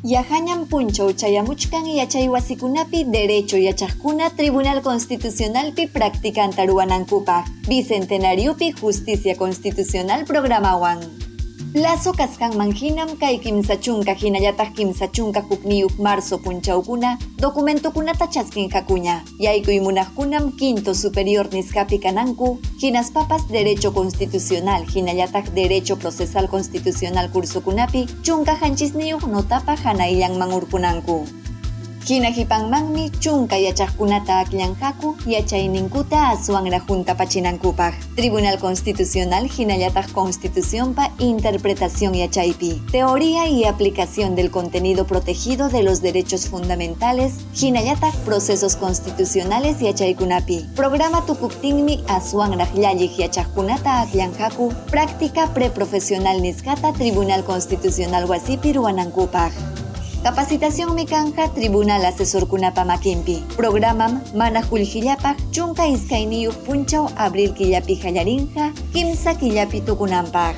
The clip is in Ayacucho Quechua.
Yaqañam punchaw chayamuchkan yachay wasikunapi derecho yachaqkuna Tribunal Constitucionalpi practicanta ruwanankupaq, Bicentenariopi Justicia Constitucional programawan. Plazo kasqanman hinam kay 30 hinallataq 31 marzo punchawkuna documentokunata chaskinqakuña. Yaykuy munaqkunam quinto superior nisqapi kananku, hinaspapas Derecho Constitucional hinallataq Derecho Procesal Constitucional cursokunapi 17 notapa hanayllanman hurqunanku. Hina qipanmanmi 10 yachaqkunata akllanqaku yachayninkuta aswanraq huntapachinankupaq. Tribunal Constitucional hinallataq Constitucionpa interpretación yachaypi, teoría y aplicación del contenido protegido de los derechos fundamentales hinallataq procesos constitucionales yachaykunapi. Programa tukuptinmi aswanraq llalliq yachaqkunata akllanqaku práctica preprofesional nisqata Tribunal Constitucional wasipi ruwanankupaq. Capacitacionmi kanqa Tribunal asesorkunapa makinpi. Programam mana qullqillapaq 12 punchaw abril killapi qallarinqa, 3 killapi tukunanpaq.